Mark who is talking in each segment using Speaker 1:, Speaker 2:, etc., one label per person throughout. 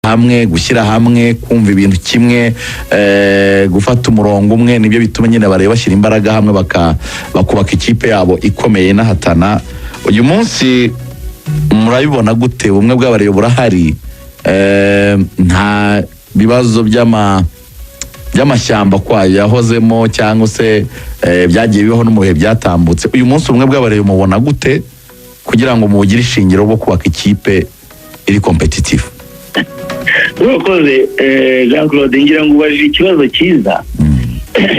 Speaker 1: Hamwe, gushyira hamwe, kumva ibintu kimwe, gufata umurongo umwe, nibyo bituma nyine bareba bashyira imbaraga hamwe, bakubaka ikipe yabo ikomeye inahatana. Uyu munsi murabibona gute? Ubumwe bw'abareba burahari? Nta bibazo by'amashyamba kwayo yahozemo cyangwa se byagiye bibaho no mu bihe byatambutse? Uyu munsi ubumwe bw'abareba mubona gute kugira ngo mubugire ishingiro rwo kubaka ikipe iri competitive?
Speaker 2: Urakoze, Jean Claude. Ngira ngo ubajije ikibazo cyiza.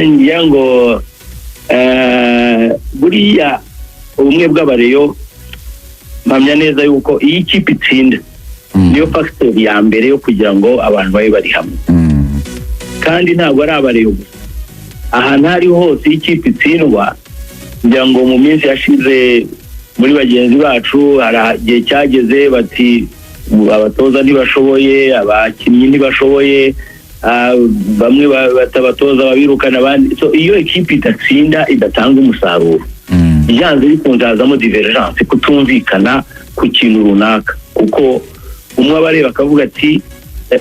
Speaker 2: Ngira ngo buriya ubumwe bw'abareyo, mpamya neza yuko iyo ikipe itsinda, niyo facteur ya mbere yo kugira ngo abantu babe bari hamwe. Kandi ntabwo ari abareyo gusa, ahantu aho ariho hose iyo ikipe itsindwa. Ngira ngo mu minsi yashize muri bagenzi bacu hari igihe cyageze bati abatoza ntibashoboye, abakinnyi ntibashoboye, bamwe batabatoza babirukana abandi. So, iyo ekipe idatsinda, idatanga umusaruro, byanze bikunze hazamo divergence, kutumvikana ku kintu runaka, kuko umwe aba areba akavuga ati: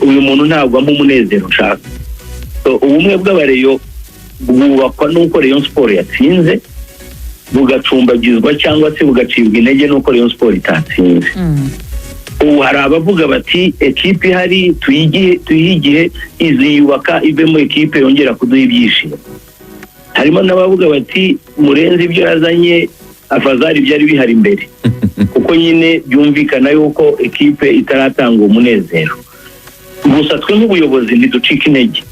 Speaker 2: "Uyu muntu ntabwo ampa umunezero nshaka." So, ubumwe bw'abareyo bwubakwa n'uko Rayon Sport yatsinze, bugacumbagizwa cyangwa se bugacibwa intege n'uko Rayon Sport itatsinze. Ubu hari abavuga bati ekipe ihari tuyihe igihe, iziyubaka ivemo ekipe yongera kuduha ibyishimo. Harimo n'abavuga bati Murenzi ibyo yazanye afazari byari bihari imbere, kuko nyine byumvikana yuko ekipe itaratanga uwo munezero. Gusa twe nk'ubuyobozi ntiducika intege,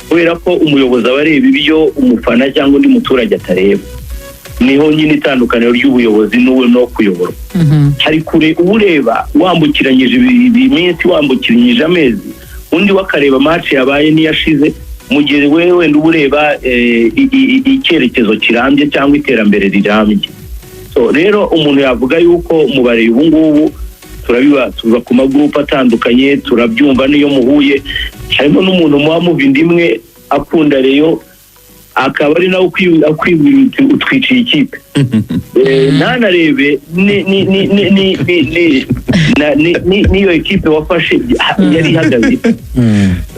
Speaker 2: kubera ko umuyobozi aba areba ibyo umufana cyangwa undi muturage atareba. Niho nyine itandukaniro ry'ubuyobozi n'uwe no kuyoborwa. Hari kure uba ureba wambukiranyije iminsi, wambukiranyije amezi, undi we akareba match yabaye n'iyashize, mu gihe wewe wenda uba ureba icyerekezo kirambye cyangwa iterambere rirambye. So rero umuntu yavuga yuko mubare ubu ngubu turabiba, tuva ku magurupe atandukanye, turabyumva n'iyo muhuye harimo n'umuntu muba muva inda imwe akunda Rayon, akaba ari nawe akwibwira uti utwiciye ikipe. Ntanarebe ni n'iyo ekipe wafashe yari ihagaze ite.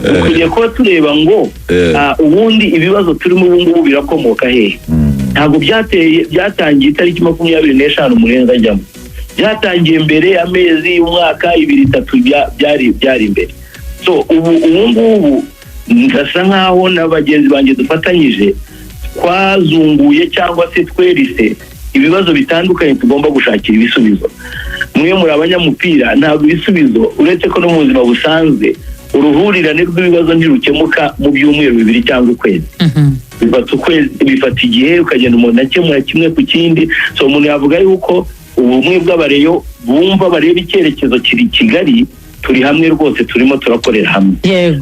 Speaker 2: Dukwiriye kuba tureba ngo ubundi ibibazo turimo ubu ngubu birakomoka hehe? Ntabwo byateye, byatangiye itariki 25 Murenzi ajyamo. Byatangiye mbere, amezi, umwaka, 2, 3, byari imbere. So ubu ngubu ndasa nkaho na bagenzi banjye dufatanyije twazunguye cyangwa se twerise ibibazo bitandukanye tugomba gushakira ibisubizo. Mwe muri abanyamupira, ntabwo ibisubizo, uretse ko no mu buzima busanzwe uruhurirane rw'ibibazo ntirukemuka mu byumweru 2 cyangwa ukwezi. Bifata ukwezi, bifata igihe, ukagenda umuntu akemura kimwe ku kindi. So umuntu yavuga yuko ubumwe bw'abareyo bumva bareba icyerekezo kiri Kigali, turi hamwe rwose, turimo turakorera hamwe.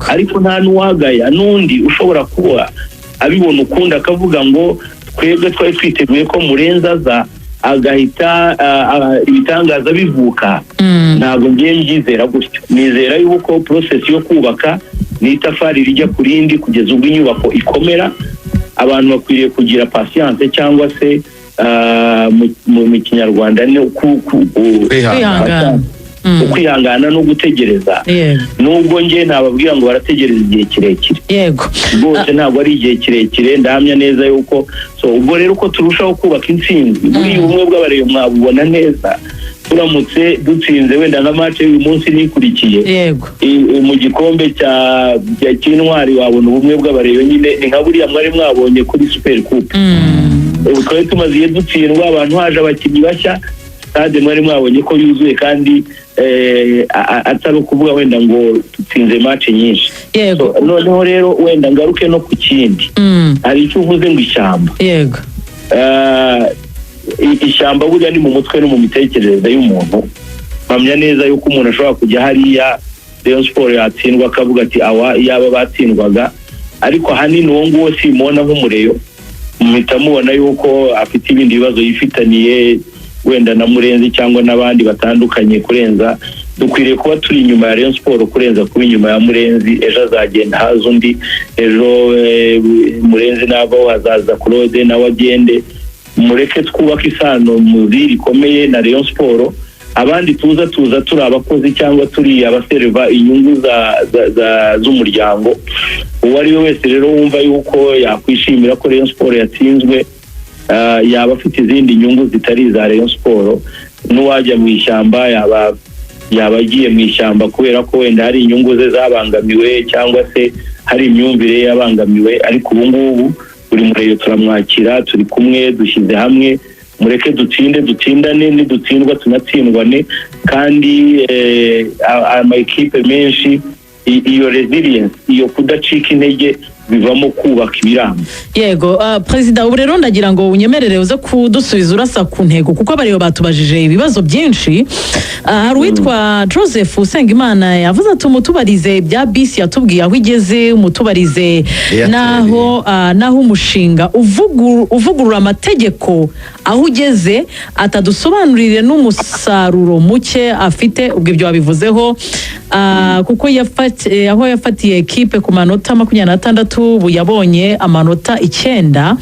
Speaker 2: Ariko nta n'uwagaya n'undi ushobora kuba abibona ukundi, akavuga ngo twebwe twari twiteguye ko Murenzi aza agahita ibitangaza bivuka. Ntabwo ngiye mbyizera gutyo. Nizera yuko process yo kubaka ni itafari rijya ku rindi kugeza ubwo inyubako ikomera. Abantu bakwiriye kugira patience cyangwa se mu Kinyarwanda ni
Speaker 3: Kwihangana.
Speaker 2: Ukwihangana no gutegereza. Nubwo njye nababwira ngo barategereza igihe kirekire, rwose ntabwo ari igihe kirekire. Ndahamya neza yuko, so ubwo rero uko turushaho kubaka intsinzi, buriya ubumwe bw'abareyo mwabubona neza turamutse dutsinze wenda nka match y'uyu munsi nikurikiye mu gikombe cy'Intwari, wabona ubumwe bw'abareyo nyine ni nka buriya mwari mwabonye kuri Super Coupe. Ubu twari tumaze igihe dutsindwa, abantu haje abakinnyi bashya, stade mwari mwabonye ko yuzuye, kandi atari ukuvuga wenda ngo dutsinze match nyinshi. So, noneho rero wenda ngaruke no ku kindi. Hari icyo uvuze ngo ishyamba. Ishyamba burya ni mu mutwe no mu mitekerereze y'umuntu. Mpamya neza yuko umuntu ashobora kujya hariya, Rayon Sport yatsindwa, akavuga ati awa yaba batsindwaga. Ariko ahanini uwo nguwo simubona nk'umureyo, muhita mubona yuko afite ibindi bibazo yifitaniye wenda na Murenzi cyangwa n'abandi batandukanye. Kurenza dukwiriye kuba turi inyuma ya Rayon Sport kurenza kuba inyuma ya Murenzi. Ejo azagenda haza undi, ejo Murenzi navaho hazaza Claude nawe agende. Mureke twubake isano muzi rikomeye na Rayon Sport. Abandi tuza turi abakozi cyangwa turi abaserva inyungu z'umuryango. Uwo ari we wese rero wumva yuko yakwishimira ko Rayon Sport yatsinzwe, yaba afite izindi nyungu zitari iza Rayon Sport. N'uwajya mu ishyamba yaba agiye mu ishyamba kubera ko wenda hari inyungu ze zabangamiwe cyangwa se hari imyumvire ye yabangamiwe. Ariko ubu ngubu buri murenge turamwakira, turi kumwe, dushyize hamwe. Mureke dutsinde, dutsindane, nidutsindwa tunatsindwane. Kandi ama ekipe menshi, iyo resilience, iyo kudacika intege, bivamo kubaka ibiramba.
Speaker 3: Yego, perezida, ubu rero ndagira ngo unyemerere uze kudusubiza urasa ku ntego, kuko abareba batubajije ibibazo byinshi. Hari uwitwa Joseph Usengimana yavuze ati: "Umutubarize ibya bisi yatubwiye aho igeze, umutubarize
Speaker 1: Airtel.
Speaker 3: naho umushinga uvugurura amategeko aho ugeze, atadusobanurire n'umusaruro muke afite." Ubwo ibyo wabivuzeho, kuko aho yafatiye ekipe ku manota 26, ubu yabonye amanota 9.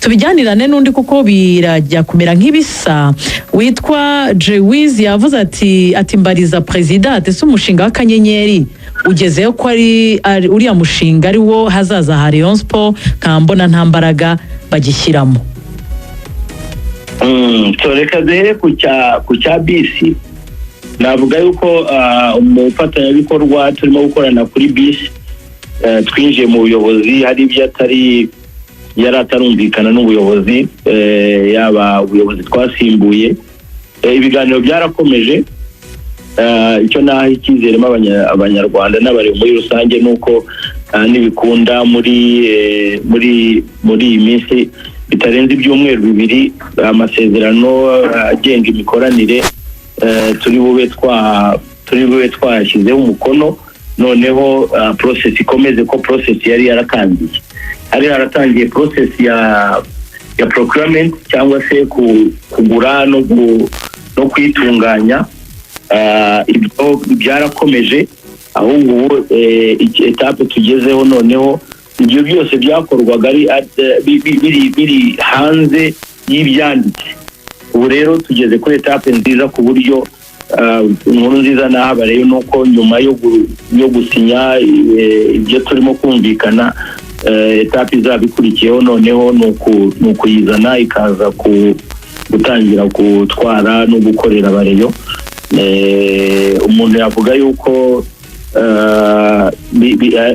Speaker 3: Tubijyanirane n'undi kuko birajya kumera nk'ibisa, witwa Jewiz yavuze ati: "Mbariza perezida, ati ese umushinga w'akanyenyeri ugezeyo, ko ari uriya mushinga ari wo hazaza ha Rayon Sport, nkaba mbona nta mbaraga bagishyiramo?"
Speaker 2: So reka duhere ku cya bisi. Navuga yuko umufatanyabikorwa turimo gukorana kuri bisi, twinjiye mu buyobozi hari ibyo atari yari atarumvikana n'ubuyobozi, yaba ubuyobozi twasimbuye. Ibiganiro byarakomeje. Icyo naha icyizeremo abanyarwanda n'abareba muri rusange ni uko nibikunda muri iyi minsi bitarenze ibyumweru 2, amasezerano agenga imikoranire turi bube twashyizeho umukono, noneho process ikomeze, ko process yari yaratangiye, hari haratangiye process ya procurement cyangwa se kugura no kuyitunganya. Ibyo byarakomeje. Ahubwo ubu étape tugezeho noneho, ibyo byose byakorwaga ari biri hanze y'ibyanditse. Ubu rero tugeze kuri étape nziza, ku buryo inkuru nziza naha rero ni uko nyuma yo gusinya ibyo turimo kumvikana, étape izaba ikurikiyeho noneho ni ukuyizana ikaza gutangira gutwara no gukorera abareyo. Umuntu yavuga yuko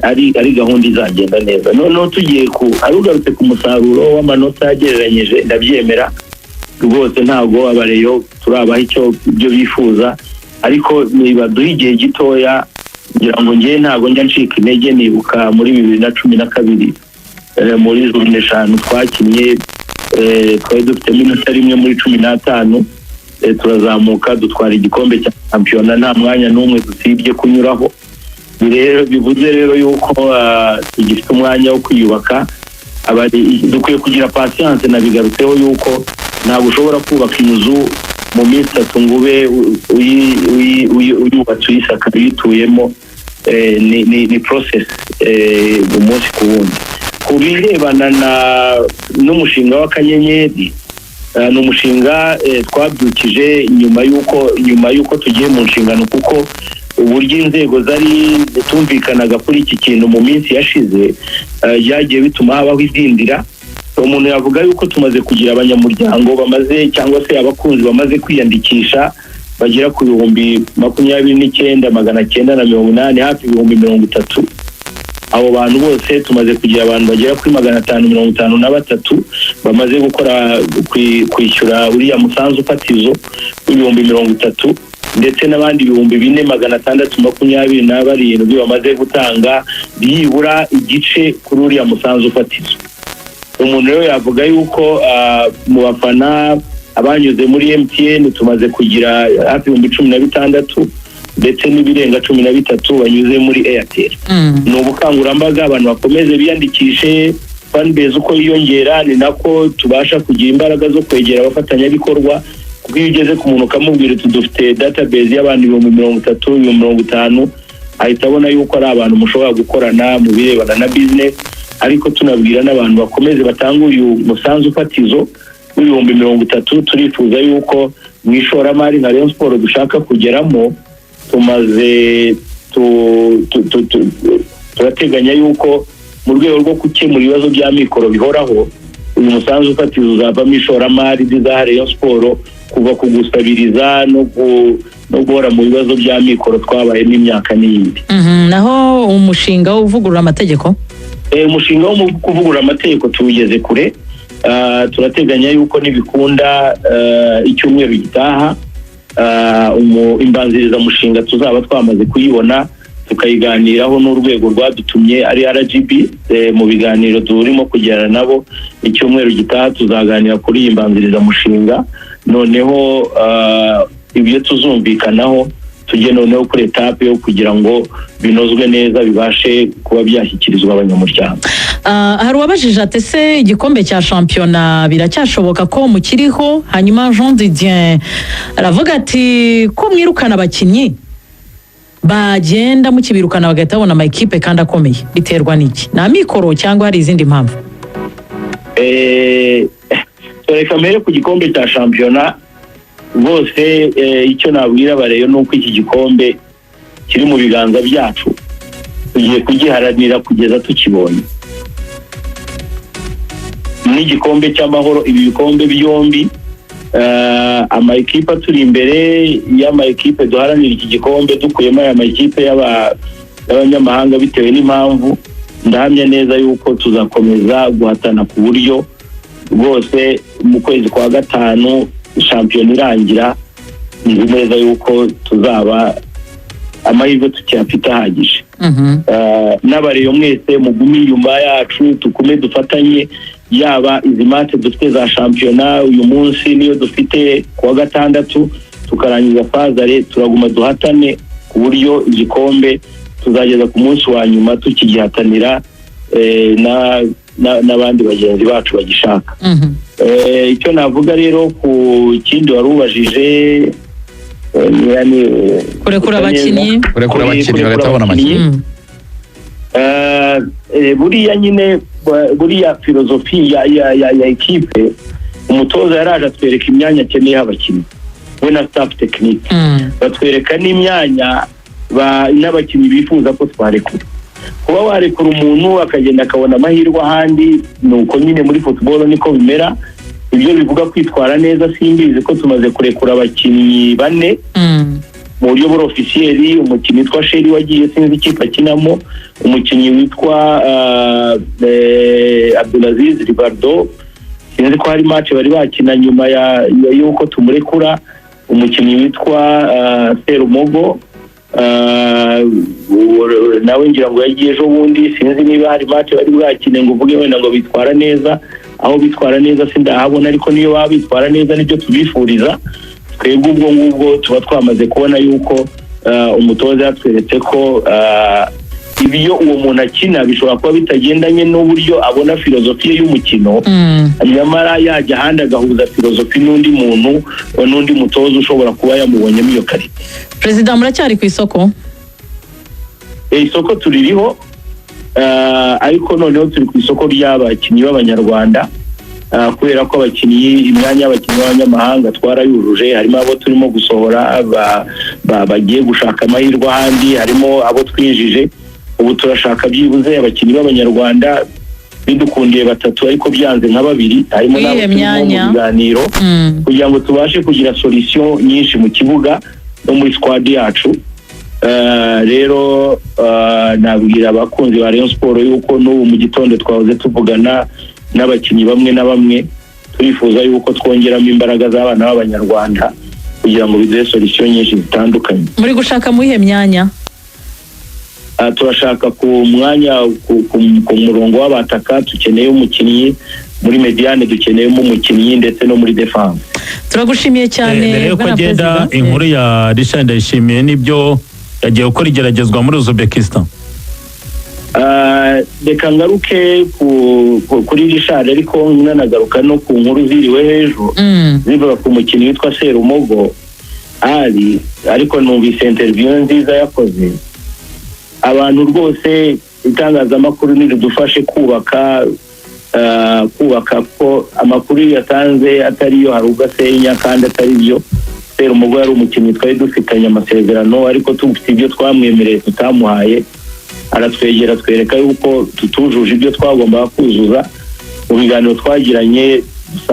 Speaker 2: ari gahunda izagenda neza. Noneho tugiye ku arugarutse ku musaruro w'amanota yagereranyije, ndabyemera rwose, ntabwo abareyo turabaha icyo ibyo bifuza, ariko nibaduha igihe gitoya, ngira ngo ngewe ntabwo njya ncika intege. Nibuka muri 2012, muri journée 5 twakinnye, twari dufitemo inota 1 muri 15, turazamuka dutwara igikombe cya shampiyona nta mwanya n'umwe dusibye kunyuraho. Rero bivuze rero yuko tugifite umwanya wo kwiyubaka. Dukwiye kugira patience. Nabigarutseho yuko ntabwo ushobora kubaka inzu mu minsi 3 ngo ube uyubatse, uyisakaye, uyituyemo. Ni process umunsi ku wundi. Ku birebana n'umushinga w'akanyenyeri, ni umushinga twabyukije nyuma y'uko tugiye mu nshingano, kuko uburyo inzego zari zitumvikanaga kuri iki kintu mu minsi yashize, byagiye bituma habaho idindira. Umuntu yavuga yuko tumaze kugira abanyamuryango bamaze, cyangwa se abakunzi bamaze kwiyandikisha bagera ku 29,980, hafi 30,000. Abo bantu bose, tumaze kugira abantu bagera kuri 553 bamaze gukora kwishyura uriya musanzu fatizo w'30,000, ndetse n'abandi 4,627 bamaze gutanga byibura igice kuri uriya musanzu fatizo. Umuntu rero yavuga yuko mu bafana abanyuze muri MTN tumaze kugira hafi 16,000, ndetse n'ibirenga 13 banyuze muri Airtel. Ni ubukangurambaga, abantu bakomeze biyandikishe. Fanbase uko yiyongera ni nako tubasha kugira imbaraga zo kwegera abafatanyabikorwa, kuko iyo ugeze ku muntu ukamubwira uti dufite database y'abantu 30,000, 50,000, ahita abona yuko ari abantu mushobora gukorana mu birebana na business. Ariko tunabwira n'abantu bakomeze batange uyu musanzu fatizo w'ibihumbi w'ibihumbi 30. Turifuza yuko mu ishoramari nka Rayon Sport dushaka kugeramo, tumaze turateganya yuko mu rwego rwo gukemura ibibazo bya mikoro bihoraho, uyu musanzu ufatizo uzavamo ishoramari rizaha Rayon Sport kuva ku gusabiriza no guhora mu bibazo bya mikoro twabayemo imyaka n'iyindi.
Speaker 3: Naho umushinga wo uvugurura amategeko?
Speaker 2: Umushinga wo kuvugurura amategeko tuwugeze kure. Turateganya yuko nibikunda, icyumweru gitaha, imbanzirizamushinga tuzaba twamaze kuyibona, tukayiganiraho n'urwego rwadutumye ari RGB. Mu biganiro turimo kugirana nabo, icyumweru gitaha tuzaganira kuri iyi mbanzirizamushinga, noneho ibyo tuzumvikanaho tujye noneho kuri étape yo kugira ngo binozwe neza, bibashe kuba byashyikirizwa abanyamuryango.
Speaker 3: Hari uwabajije ati: "Ese igikombe cya shampiyona biracyashoboka ko mukiriho?" Hanyuma Jean Didier aravuga ati: "Ko mwirukana abakinnyi, bagenda mukibirukana bagahita babona amakipe kandi akomeye, biterwa n'iki? Ni amikoro cyangwa hari izindi mpamvu?"
Speaker 2: Reka mbere ku gikombe cya shampiyona bose, icyo nabwira abareyo ni uko iki gikombe kiri mu biganza byacu, tugiye kugiharanira kugeza tukibonye, n'igikombe cy'amahoro. Ibi bikombe byombi, ama ekipe aturi imbere y'ama ekipe duharanira iki gikombe, dukuyemo aya makipe y'abanyamahanga bitewe n'impamvu, ndahamya neza yuko tuzakomeza guhatana ku buryo rwose mu kwezi kwa gatanu shampiyona irangira, nzi neza yuko tuzaba amahirwe tukiyafite ahagije. N'abareyo mwese mugume inyuma yacu, tukume dufatanye, yaba izi match dufite za shampiyona uyu munsi niyo dufite ku wa gatandatu, tukarangiza phase aller, turaguma duhatane ku buryo igikombe tuzageza ku munsi wa nyuma tukigihatanira n'abandi bagenzi bacu bagishaka. Icyo navuga rero ku kindi wari ubajije,
Speaker 3: Kurekura abakinnyi.
Speaker 1: Kurekura abakinnyi bagahita babona
Speaker 2: abakinnyi.
Speaker 1: amakipe.
Speaker 2: Buriya nyine buriya philosophie ya ekipe, umutoza yaraje atwereka imyanya akeneyeho abakinnyi, we na staff technique, batwereka n'imyanya n'abakinnyi bifuza ko twarekura. Kuba warekura umuntu akagenda akabona amahirwe ahandi, ni uko nyine muri football niko bimera. Ibyo bivuga kwitwara neza simbizi, ko tumaze kurekura abakinnyi bane mu buryo buri officiel: umukinnyi witwa Sheri wagiye, sinzi ikipe akinamo, umukinnyi witwa Abdulaziz Ribardo, sinzi ko hari match bari bakina nyuma ya y'uko tumurekura, umukinnyi witwa Serumogo, nawe ngira ngo yagiye ejo bundi, sinzi niba hari match bari bwakine ngo uvuge wenda ngo bitwara neza. Aho bitwara neza sindahabona, ariko niyo baba bitwara neza, nibyo tubifuriza twebwe. Ubwo ngubwo tuba twamaze kubona yuko umutoza yatweretse ko ibyo uwo muntu akina bishobora kuba bitagendanye n'uburyo abona philosophie y'umukino, nyamara yajya ahandi agahuza philosophie n'undi muntu, n'undi mutoza ushobora kuba yamubonyemo iyo qualité.
Speaker 3: Perezida, muracyari ku isoko?
Speaker 2: Isoko tuririho, ariko noneho turi ku isoko ry'abakinnyi b'abanyarwanda, kubera ko abakinnyi, imyanya y'abakinnyi b'abanyamahanga twarayujuje. Harimo abo turimo gusohora bagiye gushaka amahirwe ahandi, harimo abo twinjije. Ubu turashaka byibuze abakinnyi b'abanyarwanda, bidukundiye batatu, ariko byanze nka babiri. Harimo n'abo
Speaker 3: Iyihe
Speaker 2: turimo mu
Speaker 3: myanya?
Speaker 2: biganiro kugira ngo tubashe kugira solution nyinshi mu kibuga no muri squad yacu. Rero nabwira abakunzi ba Rayon Sport yuko n'ubu mu gitondo twahoze tuvugana n'abakinnyi bamwe na bamwe, turifuza yuko twongeramo imbaraga z'abana b'abanyarwanda kugira ngo biduhe solution nyinshi zitandukanye.
Speaker 3: Muri gushaka mu iyihe myanya?
Speaker 2: Turashaka ku mwanya ku murongo w'abataka dukeneye umukinnyi, muri médiane dukeneyemo umukinnyi, ndetse no muri défense.
Speaker 3: Turagushimiye cyane,
Speaker 4: Mbere yuko
Speaker 3: bwana
Speaker 4: agenda,
Speaker 3: Perezida.
Speaker 4: inkuru ya Richard Ndayishimiye, nibyo yagiye gukora igeragezwa muri Uzbekistan?
Speaker 2: Reka ngaruke kuri Richard, ariko nanagaruka no ku nkuru ziriwe hejuru zivuga ku mukinnyi witwa Serumogo Ali. Ariko numvise interview nziza yakoze. Abantu rwose, itangazamakuru niridufashe kubaka. Kubaka ko amakuru iyo yatanze atariyo, hari ubwo asenya kandi atari byo. Serumogo yari umukinnyi twari dufitanye amasezerano, ariko tufite ibyo twamwemereye tutamuhaye. Aratwegera, twereka yuko tutujuje ibyo twagombaga kuzuza. Mu biganiro twagiranye dusanga